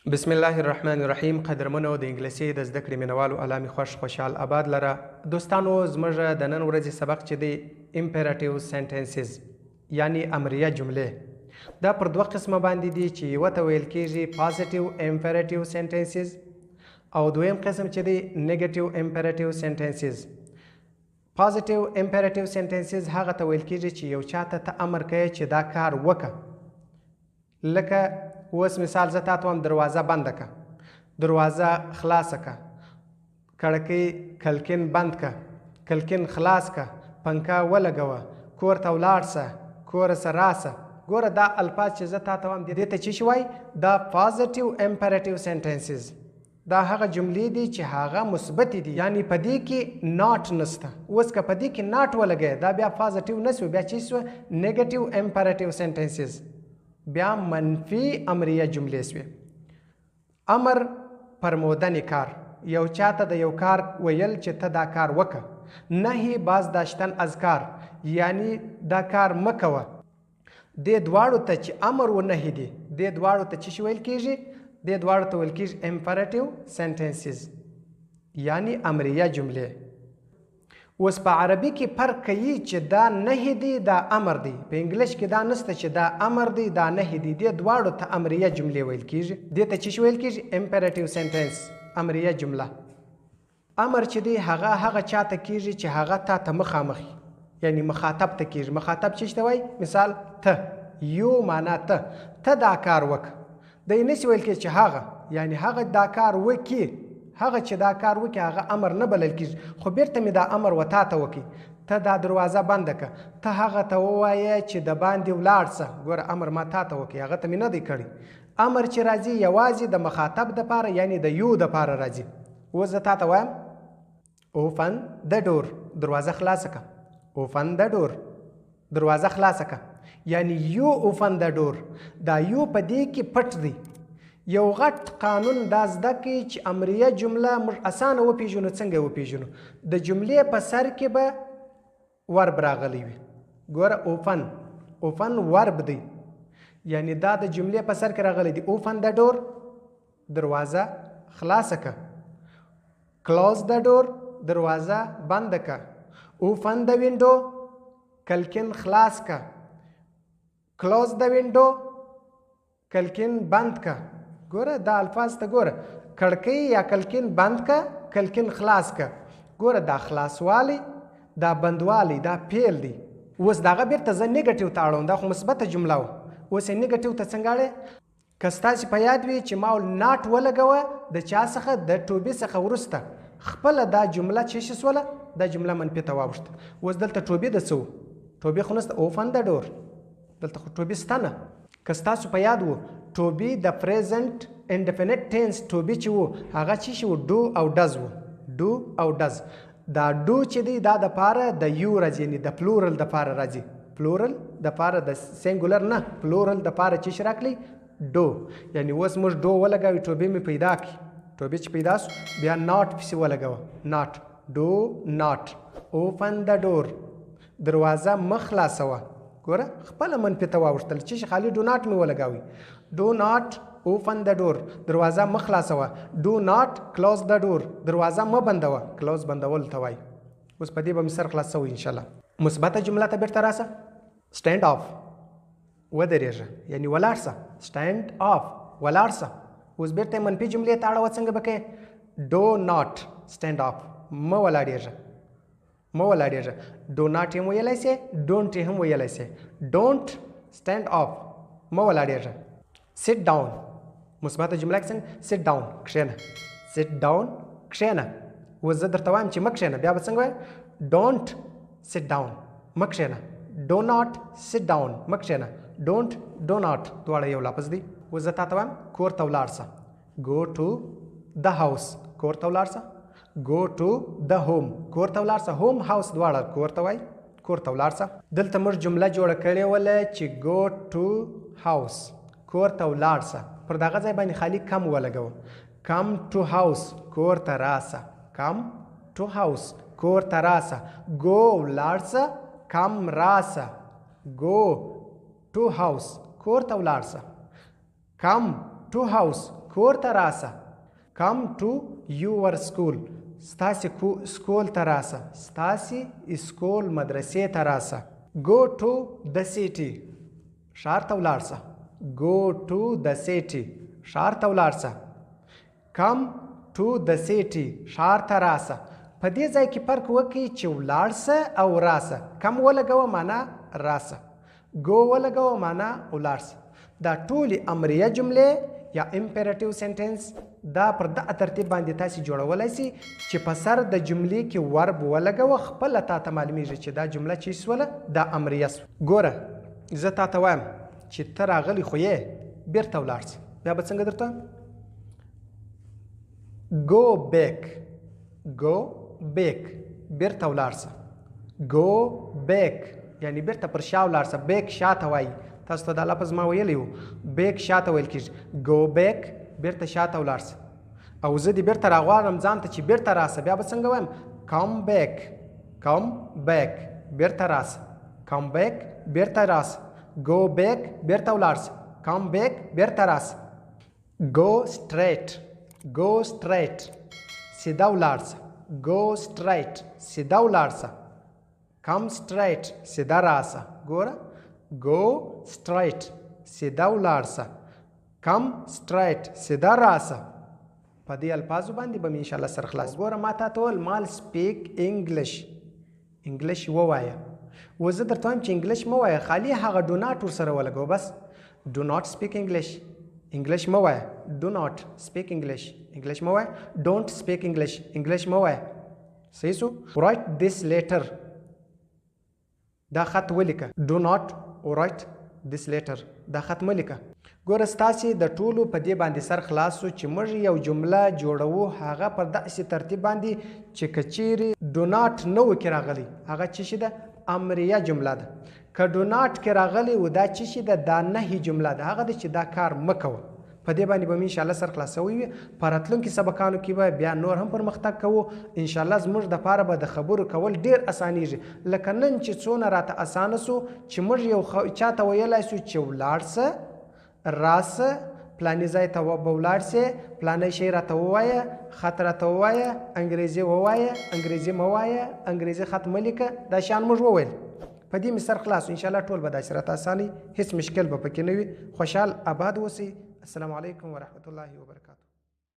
بسم الله الرحمن الرحیم. قدرمنو د انګلیسي د زده کړې مینوالو، الله مې خوښ، خوشحال، آباد لره. دوستانو، زموږ د نن ورځې سبق چې دی imperative sentences یعنی امریه جملې، دا پر دوه قسمه باندې دي چې یوه ته ویل کیږي positive imperative sentences او دویم قسم چې دی negative imperative sentences. Positive imperative sentences هغه ته ویل کیږي چې یو چاته ته امر کوي چې دا کار وکړه. لکه اوس مثال زه تاته وایم دروازه بنده که، دروازه خلاصه که، کړکۍ کلکین بند که، کلکین خلاص که، پنکه ولګوه، کور ته ولاړ سه، کور سه راسه. ګوره دا الفاظ چې زه تاته وایم دې ته څه شي وایي؟ دا positive imperative sentences. دا هغه جملې دي چې هغه مثبتې دي، یعنی په دې کې not نشته. اوس که په دې کې not ولګوې دا بیا positive نه سو، بیا څه سوه؟ Negative imperative sentences، بیا منفي امریه جملې سوې. امر فرمودنې کار، یو چاته د یو کار ویل چې ته دا کار وکړه. نهي بازداشتن از کار، یعنی دا کار مه کوه. دې دواړو ته چې امر و نهي دي، دې دواړو ته څه شي ویل کیږي؟ دې دواړو ته ویل کیږي imperative sentences یعنی امریه جملې. اوس په عربي کې فرق کوي چې دا نهي دی دا امر دی، په انګلیش کې دا نشته چې دا امر دی دا نهي دی. دې دواړو ته امریه جملې ویل کیږي. دې ته څه شي ویل کیږي؟ Imperative sentence، امریه جمله. امر چې دی هغه هغه چاته کیږي چې هغه تا ته مخامخ، یعنی مخاطب ته کیږي. مخاطب څه ته وایي؟ مثال ته، you معنا ته، ته دا کار وکړه. دی نشي ویل کیږي چې هغه، یعنی هغه دا کار وکړي، هغه چې دا کار وکړي هغه امر نه بلل کیږي، خو بیرته مې دا امر و تا ته وکړي. ته دا دروازه بنده که، ته هغه ته ووایه چې د باندې ولاړ سه. ګوره امر ما تا ته وکړي، هغه ته مې نه دی کړی. امر چې راځي یوازې د مخاطب دپاره یعنی د you دپاره راځي. اوس زه تا ته وایم open the door، دروازه خلاصه که. Open the door، دروازه خلاصه که، یعنی you open the door. دا you په دې کې پټ دی. یو غټ قانون دا زده کړئ چې امریه جمله موږ اسانه وپیژنو. څنګه یې وپیژنو؟ د جملې په سر کې به verb راغلی وي. ګوره open، open verb دی، یعنی دا د جملې په سر کې راغلی دی. Open the door، دروازه خلاصه که. Close the door، دروازه بنده که. Open the window، کلکین خلاص که. Close the window، کلکین بند که. ګوره دا الفاظ ته ګوره، کړکۍ یا کلکین بند که، کلکین خلاص که. ګوره دا خلاصوالی، دا بندوالی، دا فعل دی. اوس دغه بیرته زه negative ته اړوم، دا خو مثبته جمله وه. اوس یې negative ته څنګه اړې؟ که ستاسې په یاد وي چې ما not ولګوه د چا څخه؟ د to be څخه وروسته خپله دا جمله چې شي سوله، دا جمله منفي ته واوښته. اوس دلته to be د څه و؟ To be خو نشته. Open the door، دلته خو to be شته نه. که ستاسو په یاد و to be د present indefinite tense to be چې و هغه څه شي و؟ Do او does و، do او does. دا do چې دی دا د پاره د you راځي، یعنی د plural د پاره راځي. Plural د پاره، د singular نه، plural د پاره چې شي راکړي do. یعنی اوس موږ do ولګوي، to be مې پیدا کړي. To be چې پیدا سو بیا not پسې ولګوه، not، do not open the door، دروازه مه خلاصوه. ګوره خپله منفي ته واوښتل چې شي خالي do not مې ولګاوي. Do not open the door، دروازه مه خلاصوه. Do not close the door، دروازه مه بندوه. Close بندولو ته وایي. اوس په دې به مې سر خلاص سوی انشاءالله. مثبته جمله ته بیرته راسه. Stand up، ودرېږه، یعنی ولاړ سه. Stand up، ولاړ سه. اوس بیرته منفي جملې ته اړوه، څنګه به کوې؟ Do not stand up، مه ولاړېږه، مه ولاړېږه. Do not یې هم ویلی سې، don't یې هم ویلی سې. Don't stand up، مه ولاړېږه. Sit down، مثبته جمله کې څنګه؟ Sit down، کښېنه. Sit down، کښېنه. اوس زه درته وایم چې مه کښېنه، بیا به څنګه وایې؟ Don't sit down، مه کښېنه. Do not sit down، مه کښېنه. Don't، do not دواړه یو لفظ دی. اوس زه تاته وایم کور ته ولاړ سه. Go to the house، کور ته ولاړ سه. Go to the home، کور ته ولاړ سه. Home، house دواړه کور ته وایي، کور ته ولاړ سه. دلته موږ جمله جوړه کړې وله چې go to house، کور ته ولاړ سه. پر دغه ځای باندې خالي come ولګوه. Come to house، کور ته راسه. Come to house، کور ته راسه. Go ولاړ سه، come راسه. Go to house، کور ته ولاړ سه. Come to house، کور ته راسه. Come to your school، ستاسې سکول ته راسه، ستاسې سکول مدرسې ته راسه. Go to the city، ښار ته ولاړ شه. Go to the city، ښار ته ولاړ شه. Come to the city، ښار ته راسه. په دې ځای کې فرق وکړئ چې ولاړ شه او راسه. Come ولګوه معنا راسه، go ولګوه معنا ولاړ شه. دا ټولې امریه جملې یا imperative sentence دا پر دغه ترتیب باندې تاسې جوړولی سئ چې په سر د جملې کې verb ولګوه، خپله تا ته معلومیږي چې دا جمله چې سوله دا امریه سوه. ګوره زه تا ته وایم چې ته راغلی خو یې بیرته ولاړ شه، بیا به څنګه درته وایم؟ Go back، go back، بیرته ولاړ شه. Go back یعنی بیرته پر شا ولاړ شه. Back شاته وایي، تاسو ته دا لفظ ما ویلی و، back شاته ویل کېږي. Go back بیرته شاته ولاړ شه. او زه دې بیرته راغواړم ځان ته چې بیرته راسه، بیا به څنګه وایم؟ Come back، come back، بیرته راسه. Come back بیرته راسه. Go back بیرته ولاړ شه. Come back بیرته راسه. Go straight، go straight، سیده ولاړ شه. Go straight، سیده ولاړ شه. Come straight، سیده راسه. ګوره go straight، سیده ولاړ شه. Come straight، سیده راسه. په دې الفاظو باندې به مې انشاءالله سر خلاص. ګوره ما تا ته وویل مال speak English، English ووایه. و زه درته وایم چې English مه وایه، خالي هغه do not ورسره ولګوه بس. Do not speak English، English مه وایه. Do not speak English، English مه وایه. Don't speak English، English مه وایه. صحیح سو؟ Write this letter، دا خط ولیکه. Do not write this letter، دا خط مه لیکه. ګوره ستاسې د ټولو په دې باندې سر خلاص سو چې موږ یو جمله جوړوو هغه پر داسې ترتیب باندې چې که چیرې do not نه و کې راغلی هغه څه شي ده؟ امریه جمله ده. که do not کې راغلی و دا څه شي ده؟ دا نهي جمله ده، هغه ده چې دا کار مه کوه. په دې باندې به مې انشاءالله سر خلاصوي وي. په راتلونکي سبقانو کې به بیا نور هم پرمختګ کوو انشاءالله. زموږ دپاره به د خبرو کول ډېر اسانیږي، لکه نن چې څونه راته اسانه سو چې موږ یو چاته ویلی سو چې ولاړ سه، راسه، پلاني ځای ته به ولاړ سې، پلانی شی راته ووایه، خط راته ووایه، انګریزي ووایه، انګریزي مه وایه، انګریزي خط مه لیکه. دا شیان موږ وویل. په دې مې سر خلاص. انشاءالله ټول به داسې راته اسانه، هېڅ مشکل به پکې نه وي. خوشحال آباد اوسئ. السلام علیکم ورحمة الله وبرکاته.